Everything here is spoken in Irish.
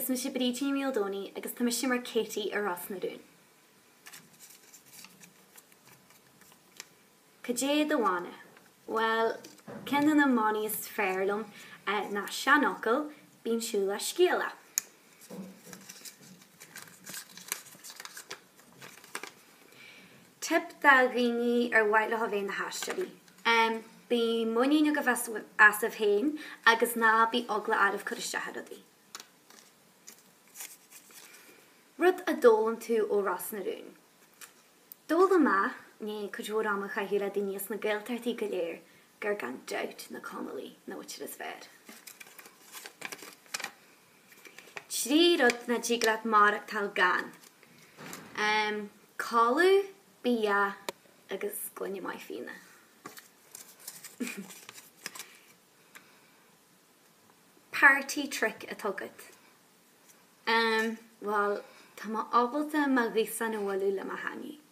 Is mise Bríd Ní Mhaoldomhnaigh agus tá mise mar Katie i Ros na Rún. Cad é do mhana? Bhuel, ceann de na manaí is fearr liom ná seanfhocal, bíonn siúl le scéala. Tip do dhaoine ar mhaith leo a bheith ina haisteoirí. Bí muinín agaibh asaibh féin agus ná bí eagla oraibh cur isteach ar rudaí. Rud a d'fhoghlaim tú ó Ros na Rún. D'fhoghlaim mé, i ndiaidh cuid mhór ama a chaitheamh le daoine as na Gaeltachtaí go léir, gur gan dabht na Conallaigh na muintir is fearr. 3 rud nach dtig leat maireachtáil gan. Codladh, bia agus gloine maith fíona. Party trick atá agat. Bhuel, tá mé ábalta mo ghaosán a bhualadh le mo theangaidh.